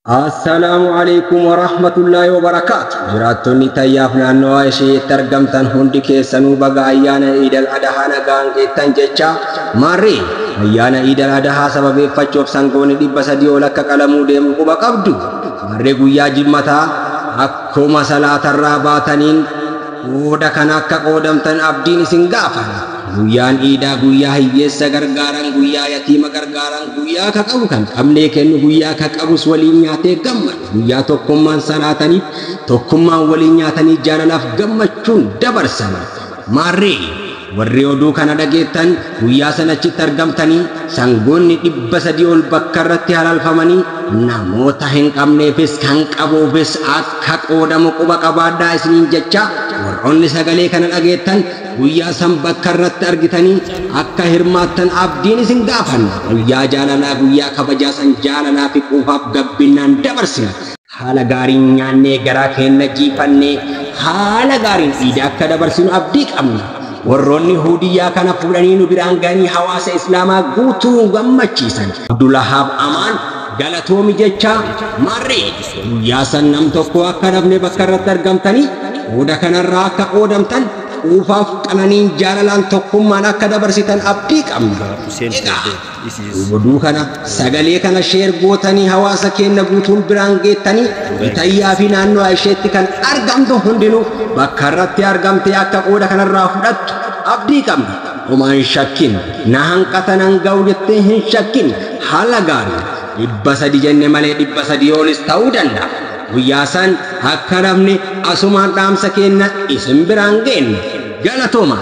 Assalaamu alaikum warahmatullaahi wabarakaatu. Jiraattonni Tayyaaf naannawaa isheetti argamtan hundi keessanuu baga ayyaana Iidal Adahaa nagaan geettan jecha. Maarree, ayyaana Iidal Adahaa sababeeffachuuf sangoonni 300 ol akka qalamuu deemu quba qabdu. Maarree, guyyaa Jimmataa akkuma salaatarraa baataniin qooda kana akka qoodamtan abdiin isin gaafana. Guyyaan iidaa guyyaa hiyyeessa gargaaran, guyyaa yatiima gargaaran, guyyaa ka qabu kan qabnee kennu, guyyaa ka qabus waliin nyaatee gammadu, guyyaa tokkummaan salaataniif tokkummaan waliin nyaatanii jaalalaaf gammachuun dabarsan. Maarree, warri oduu kana dhageettan guyyaa sanachitti argamtanii sangoonni 300 ol bakka irratti halalfamanii namoota hin qabneefis kan qabuufis akka qoodamu quba qabaadhaa isiniin jecha, warroonni sagalee kana dhageettan guyyaa san bakka irratti argitanii akka hirmaattan abdiin isin gaafanna. Guyyaa jaalalaa, guyyaa kabajaa san jaalalaa fi quufaaf gabbinnaan dabarsina. Haala gaariin nyaannee, garaa keenya jiifannee, haala gaariin iida akka dabarsinu abdii qabna. Warroonni hudiyyaa kana fuudhanii nu biraan gahanii hawaasa Islaamaa guutuu gammachiisan, Abdulahaab Amaan, galatoomi jecha. Maarree, guyyaa san nam tokko akka dhabne bakka irratti argamtanii qooda kanarraa akka qoodamtan, quufaaf qananiin jaalalaan tokkummaan akka dabarsitan abdii qabna. Hussein Egaa Terde. This is oduu kana, sagalee kana share gootanii hawaasa keenya guutuun biraan geettanii Itayyaa fi naannoo isheetti kan argamtu hundinuu bakka irratti argamtee akka qooda kanarraa fudhattu abdii qabna. Homaa hin shakkin, na hanqatan hanga'u jettee hin shakkin. Haala gaarii 300 jenne malee 300 olis ta'uu danda'a. Guyyaa san akka dhabne asumaan dhaamsa keenya isin biraan geenye. Galatooma.